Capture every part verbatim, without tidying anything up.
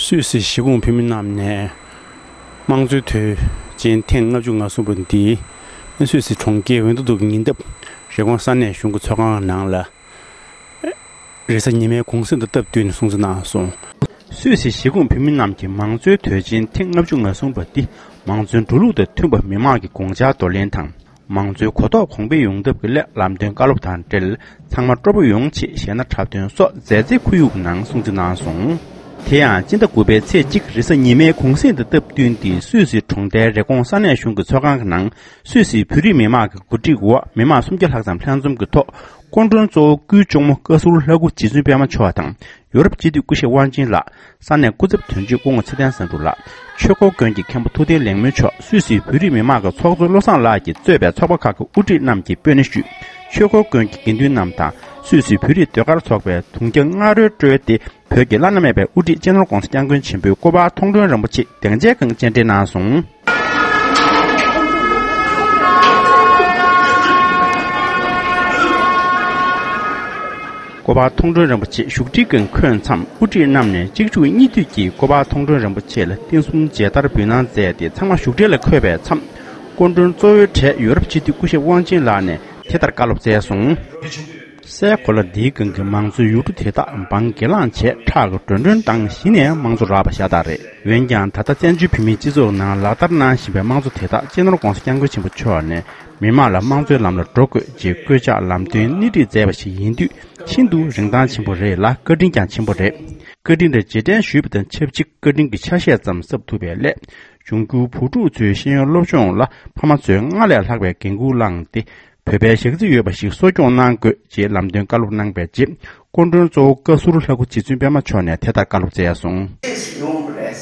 སུད་སི་གཞིས་ཁོངས་བོད་མི་རྣམས་ནས་དམངས་གཙོའི་དུས་ཆེན་ཐེངས་ལྔ་བཅུ་ང་གསུམ་པ་འདི་སུད་སི་གྲོང་ཁྱེར་ཝིན་ཏུ་དུག་ཉེ་འདབས་རི་ཀོན་ས་གནས་གཞུང་གི་ཚོགས་ཁང་ནང་ལ། རེས་གཟའ་ཉི་མའི་གུང་སེང་དང་སྟབས་བསྟུན་ནས་སྲུང་བརྩི་གནང་སོང་། སུད་སི་གཞིས་ཁོངས་བོད་མི་རྣམས་ཀྱིས་དམངས་གཙོའི་དུས་ཆེན་ཐེངས་ལྔ་བཅུ་ང་གསུམ་པ་འདི་མང་གཙོའི་འགྲོ་ལུགས་དང་མཐུན་པ་མི་དམངས་ཀྱི་དགོངས་འཆར་འདོར་ལེན་དང་། མང་གཙོའི་གོ་རྟོགས་གོང་འཕེལ་ཡོང་ཐབས་ཀྱི་སླད་ལམ་སྟོན་བཀའ་སློབ་དང་འབྲེལ་ཚང་མ་སྤྲོ་པོ་ཡོང་ཆེད་གཞས་སྣ་འཁྲབ་སྟོན་སོགས་མཛད་རྗེས་ཁོར་ཡུག་ནང་སྲུང་བརྩི་གནང་སོང་། དེ་ཡང་སྤྱི་ཟླ་དགུ་པའི་ཚེས་གཅིག་རེས་གཟའ་ཉི་མའི་གུང་སེང་དང་སྟབས་བསྟུན་ཏེ་སུད་སི་གྲོང་རྡལ་རི་ཀོན་ས་གནས་གཞུང་གི་ཚོགས་ཁང་གི་ནང་སུད་སིའི་བོད་རིགས་མི་མང་གི་གོ་སྒྲིག་འོག་མི་མང་སུམ་བརྒྱ་ལྷག་ཙམ་ལྷན་འཛོམས་ཀྱི་ཐོག་སྐུ་མགྲོན་གཙོ་བོ་སྐུའི་གཅུང་མོ་བཀའ་ཟུར་ལྷ་སྐུ་རྗེ་བཙུན་པད་མ་མཆོག་དང་། ཡོ་རོབ་སྤྱི་འཐུས་སྐུ་ཞབས་དབང་ཆེན་ལགས། ས་གནས་སྐུ་ཚབ་དོན་གཅོད་སྐུ་ངོ་ཚེ་བརྟན་བསམ་འགྲུབ་ལགས། ཆོས་འཁོར་དགོན་གྱི་མཁན་པོ་ཐུབ་བསྟན་ལེགས་སྨོན་མཆོག་སུད་སིའི་བོད་རིགས་མི་མང་གི་ཚོགས་གཙོ་བློ་བཟང་ལགས་ཀྱིས་གཙོས་པའི་ཚོགས་པ་ཁག་གི་དབུ་ཁྲིད་རྣམས་ཀྱིས་སྤོས་སྣེ་ཞུས། ཆོས་འཁོར་དགོན་གྱི་དགེ་འདུན་རྣམས་དང་སུད་སིའི་བོད་རིགས་ཟློས་གར་ཚོགས་པས་དུང་རྒྱ་རྔ་རོལ་དཀྲོལ་ཏེ་བོད་ཀྱི་བླ་ན་མེད་པའི་དབུ་ཁྲིད་སྤྱི་ནོར་༸གོང་ས་༸སྐྱབས་མགོན་ཆེན་པོའི་སྐུ་པར་མཐོང་གྲོལ་རིན་པོ་ཆེ་སྡིངས་ཆའི་སྒང་སྤྱན་འདྲེན་གནང་སོང་། སྐུ་པར་མཐོང་གྲོལ་རིན་པོ་ཆེ་བཞུགས་ཁྲིའི་སྒང་འཁོད་མཚམས་དབུ་ཁྲིད་རྣམས་ནས་གཅིག་མཇུག་གཉིས་མཐུད་ཀྱིས་སྐུ་པར་མཐོང་གྲོལ་རིན་པོ་ཆེ་ལ་རྟེན་གསུམ་མཇལ་དར་འབུལ་གནང་མཛད་དེ་ཚང་མ་བཞུགས་གྲལ་ལ་འཁོད་པའི་མཚམས་སྐུ་མགྲོན་གཙོ་བོའི་གྲས་ཡོ་རོབ་སྤྱི་འཐུས་སྐུ་ཞབས་དབང་ཆེན་ལགས་ནས་དེ་ལྟར་བཀའ་སློབ་སྩལ་སོང་། སའི་གོ་ལ་འདིའི་སྒང་གི་མང་གཙོའི་ཡུལ་གྲུ་དེ་དག་འབངས་སྒེར་ལངས་བྱས་ཁྲག་གི་བྲོ་བྲོ་བཏང་གཞི་ནས་དམངས་གཙོ་རག་པ་ཤ་སྟག་རེད། འོན་ཀྱང་ད་ལྟ་བཙན་བྱོལ་བོད་མིའི་སྤྱི་ཚོགས་ནང་ལག་བསྟར་གནང་བཞིན་པའི་དམངས་གཙོ་དེ་དག་སྤྱི་ནོར་༸གོང་ས་༸སྐྱབས་མགོན་ཆེན་པོ་མཆོག་ནས་མི་དམངས་ལ་དམངས་གཙོའི་ལམ་ལ་འགྲོ་དགོས་ཅེས་བཀོད་ཁྱབ་ལམ་སྟོན་སྣེ་ཁྲིད་མཛད་པ་ཞིག་ཡིན་དུས་ཤིན་ཏུ་རིན་ཐང་ཆེན་པོ་རེད་ལ་བཀའ་དྲིན་ཀྱང་ཆེན་པོ་རེད། བཀའ་དྲིན་ལ་རྗེས་དྲན་ཞུས་པ་དང་ཆབས་ཅིག་བཀའ་དྲིན་གྱི་ཆ་ཤས་ཙམ་གསབ་ཐུབ་པའི་སླད་འབྱུང་འགྱུར་བུ་ཕྲུག་ཚོའི་ཤེས་ཡོན་སློབ་སྦྱོང་ལ་ཕ་མ་ཚོས་སྔར་ལས་ལྷག་པའི་འགན་འཁུར་བླངས་ཏེ། བོད་པའི་ཞག་རྩི་ཡོད་པ་ཞིག་གསོ་སྐྱོང་གནང་དགོས་ཅེས་ལམ་སྟོན་བཀའ་སློབ་གནང་པའི་རྗེས། སྐུ་མགྲོན་གཙོ་བོ་བཀའ་ཟུར་ལྷ་སྐུ་རྗེ་བཙུན་པད་མ་མཆོག་ནས་དེ་ལྟར་བཀའ་སློབ་སྩལ་སོང་། ཡོང་གི་རེད།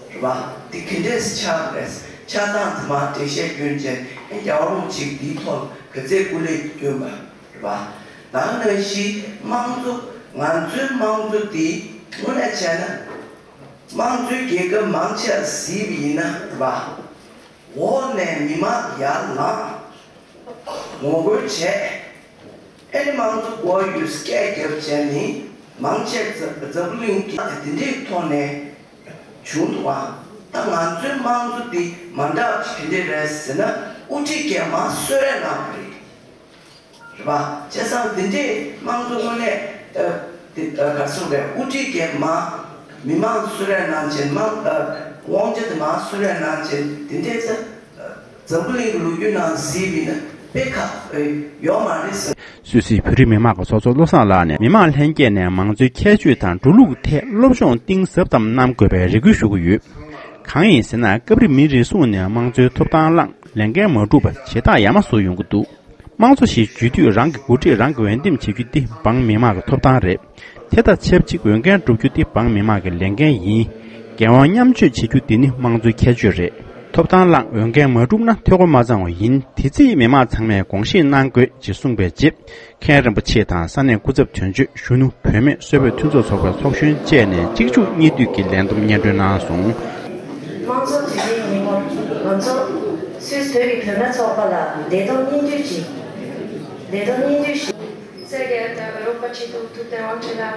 རེད་པ། དེ་ག་འདྲས་ཆགས་ཀྱི་རེད། ཆགས་སྟངས་དེ་མར་འགྲེལ་བཤད་སྐྱོན་བྱས་ཨེ་རྒྱལ་བ་རིན་པོ་ཆེ་འདིའི་ཐོག་ག་ཚད་སྐུ་ལས་བསྐྱོན་པ་རེད་པ། ད་ནང་བཞིན་དམངས་གཙོ་ང་ཚོའི་དམངས་གཙོ་འདི་དངོས་གནས་བྱས་ན་དམངས་གཙོའི་རྒྱལ་ཁབ་མང་ཆེ་བ་གཟིགས་པ་ཡིན་ན་རེད་པ། འོག་ནས་མི་མང་ཡར་ལངས། ངོ་རྒོལ་བྱས། ཨེ་ནི་དམངས་གཙོ་དགོས་ཡོད་སྐད་རྒྱབ་བྱས་ནི་མང་ཆེ་འཛམ་འཛམ་བུ་གླིང་གི་དེ་འདྲའི་ཐོག་ནས་བྱུང་འདུག་ཨ། ད་ང་ཚོའི་དམངས་གཙོ་འདི་མ་འདྲ་བ་ཅིག་ག་འདྲ་རེད་ཟེར་ན་དབུ་ཁྲིད་ཀྱིས་མར་གསོལ་རས་གནང་བ་རེད། རེད་པ། བྱས་ཙང་འདི་འདྲའི་དམངས་གཙོ་དངོས་གནས་ཨ་དེ་ཨ་ག་རེ་ཟེར་དགོས་རེད། དབུ་ཁྲིད་ཀྱིས་མར་མི་མང་གསོལ་རས་གནང་བྱས་མང་ཨ་དབང་ཆ་དེ་མར་གསོལ་རས་གནང་བྱས་འདི་འདྲའི་ཚེ་ཨ་འཛམ་བུ་གླིང་གི་ལོ་རྒྱུས་ནང་གཟིགས་པ་ཡིན་ན་དཔེ་ཁག་ཨ་ཡོད་མ་རེད་ཟེར། སུད་སིའི་བོད་རིགས་མི་མང་གི་ཚོགས་གཙོ་བློ་བཟང་ལགས་ནས་མི་མང་ལྷན་རྒྱས་ནས་མང་གཙོའི་ཁྱད་ཆོས་དང་འགྲོ་ལུགས་ཐད་སློབ་སྦྱོང་གཏིང་ཟབ་ཙམ་གནང་དགོས་པའི་རེ་སྐུལ་ཞུ་གི་ཡོད། གང་ཡིན་ཟེར་ན་སྐབས་རེ་མི་རེ་ཟུང་ནས་དམངས་གཙོའི་ཐོབ་ཐང་བླངས་ལས་འགན་མ་འགྲུབ་པ་བྱེད་སྟངས་ཡ་མ་བཟོ་ཡོང་གི་འདུག་དམངས་གཙོ་ཞེས་བརྗོད་དུས་རང་གི་འགོ་ཁྲིད་རང་གིས་འོས་འདེམས་བྱེད་རྒྱུ་འདི་འབངས་མི་མང་གི་ཐོབ་ཐང་རེད། དེ་དང་ཆབས་ཅིག་འོས་འགན་སྒྲུབ་རྒྱུ་འདི་འབངས་མི་མང་གི་ལས་འགན་ཡིན། འགན་དབང་མཉམ་སྤྱོད་བྱེད་རྒྱུ་འདི་ནི་དམངས་གཙོའི་ཁྱད་ཆོས་རེད། ཐོབ་ཐང་བླངས་འོས་འགན་མ་བསྒྲུབས་ན་འཐུས་སྒོ་མ་ཚང་བ་ཡིན། དེ་རྩིས་མི་མང་ཚང་མས་དགོངས་བཞེས་གནང་དགོས་ཅེས་གསུངས་པའི་རྗེས། མཁན་རིན་པོ་ཆེ་དང་ས་གནས་སྐུ་ཚབ་དོན་གཅོད་གཞོན་ནུ་བུད་མེད་གསོ་བའི་མཐུན་ཚོགས་ཚོགས་པའི་ཚོགས་གཞོན་བཅས་ནས་གཅིག་མཇུག་གཉིས་མཐུད་ཀྱིས་ལན་འདེབས་སྙན་སྒྲོན་གནང་སོང་། དམངས་གཙོ་དུས་ཆེན་ཉིན་མོར་ང་ཚོ་སུད་སི་བོད་ཀྱི་བུད་མེད་ཚོགས་པ་ལ་བདེ་ཐང་སྙིང་བསྡུས་ཤིག་བདེ་ཐང་སྙིང་བསྡུས་ཤིག Sehr geehrter Europa-Chito Tute Wangchila,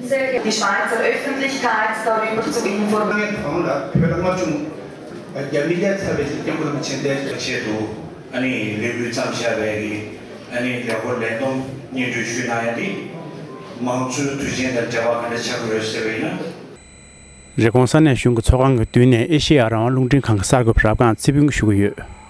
sehr geehrter Die Schweizer Öffentlichkeit darüber zu informieren. གང་ལ་བོད་ལ་ལྔ་བཅུ་རྒྱ་མི་ལས་ཚ་བའི་སྐྱབས་མགོན་རིན་པོ་ཆེ་འདས་ཆེད་དུ་ཨ་ནི་ལས་འགུལ་བརྩམས་བཞག་པའི་གི་ཨ་ནི་ལས་འཁོར་ལས་བསྡོམས་སྙན་སྒྲོན་ཞུས་གནང་ཡ་དེ་དམངས་གཙོའི་དུས་ཆེན་དང་འབྲེལ་བ་ག་འདྲ་ཆགས་ཀྱི་ཡོད་ཟེར་བ་ཡིན་ན། རི་ཀོན་ས་གནས་གཞུང་གི་ཚོགས་ཁང་གི་མདུན་ནས་ཨེ་ཤེ་ཡ་རང་དབང་རླུང་འཕྲིན་ཁང་གི་གསར་འགོད་པ་རབ་སྒང་ཚེ་ཕུན་གྱིས་ཞུ་གི་ཡོད།